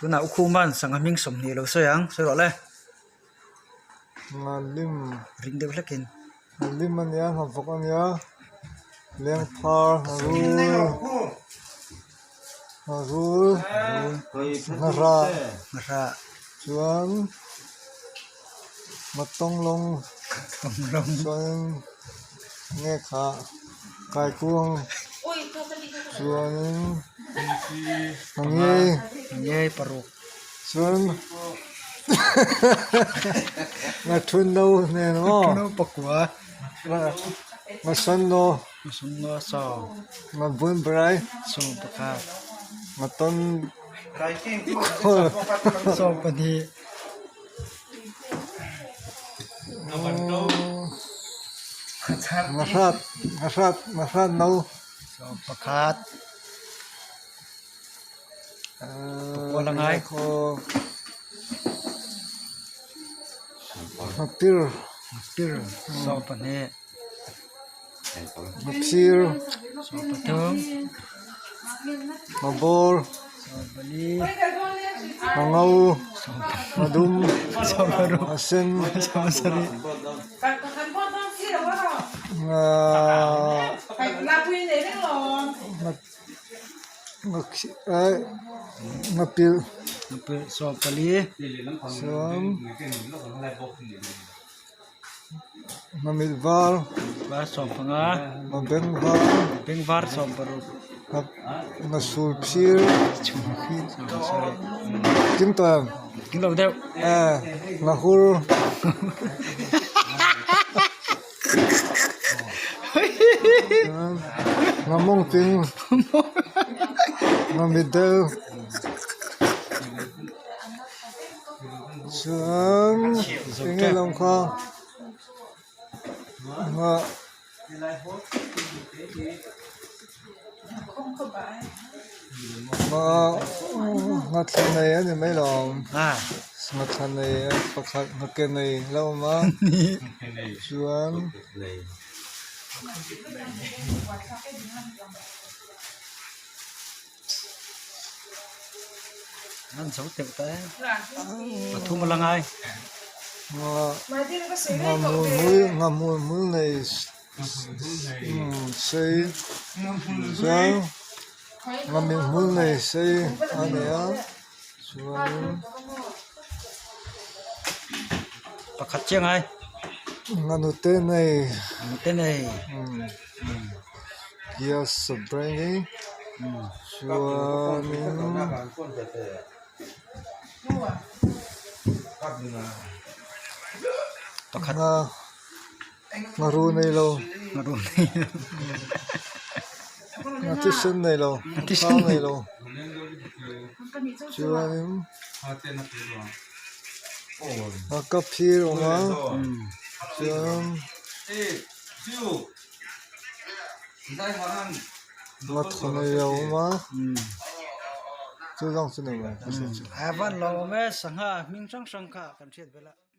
Tunah u Khuman sangha hming 20 lo sawi ang, sawi rawh le. Ngalim. Ring deuh hlekin. Ngalim a nia, nghavawk a nia, lengphar, ngharul, ngharul, ngharah, ngharah, chuan nghatonglawng, chuan nge kha kaikuang chuanin ngei ngei paruk. Chuan Ngathun no hnen aw. Ngathun no pakua. Ngasan no. Ngasan no saw. Ngabun brai. Saw pakhat. Ngaton Saw pahnih. Ngahrat ngahrat ngahrat no. Saw pakhat. Pawl a ngai. Ngapir. Ngapir saw pahnih. Ngaphir. Saw pathum. Ngabawr. Saw pali. Ngangau. Ngadum. Saw paruk. Ngasen. Saw sarih. Nga. Ngapilh 14 chuan ngamit var var 15 ngabeng var beng var 16 ngasul phir kim tawh em kim lo deuh ngahur. Nga mawng ping nga middle chuan eng nge lo kha nga nga nga thla nei a ni mai lo nga thla nei pakhat nga ke nei la awm a chuan. An zo teuh ta e pathum a la ngai. Nga nga hmul hmul nga hmul hmul nei sei chuan nga mit hmul nei sei a ni a chuanin. Pakhat chiah ngai. Nga nute nei. Nute nei. Kia Sabrani chuanin Pakhat. Nga nga ru nei lo. Nga ru nei lo. Nga thisen nei lo. Nga thisen nei lo. Chuanin a ka phir awm a chuan. Nga thaw nei a awm a chu zawng chu ni mai A van lo awm e sangha hming hrang hrang kha kan hriat belh a.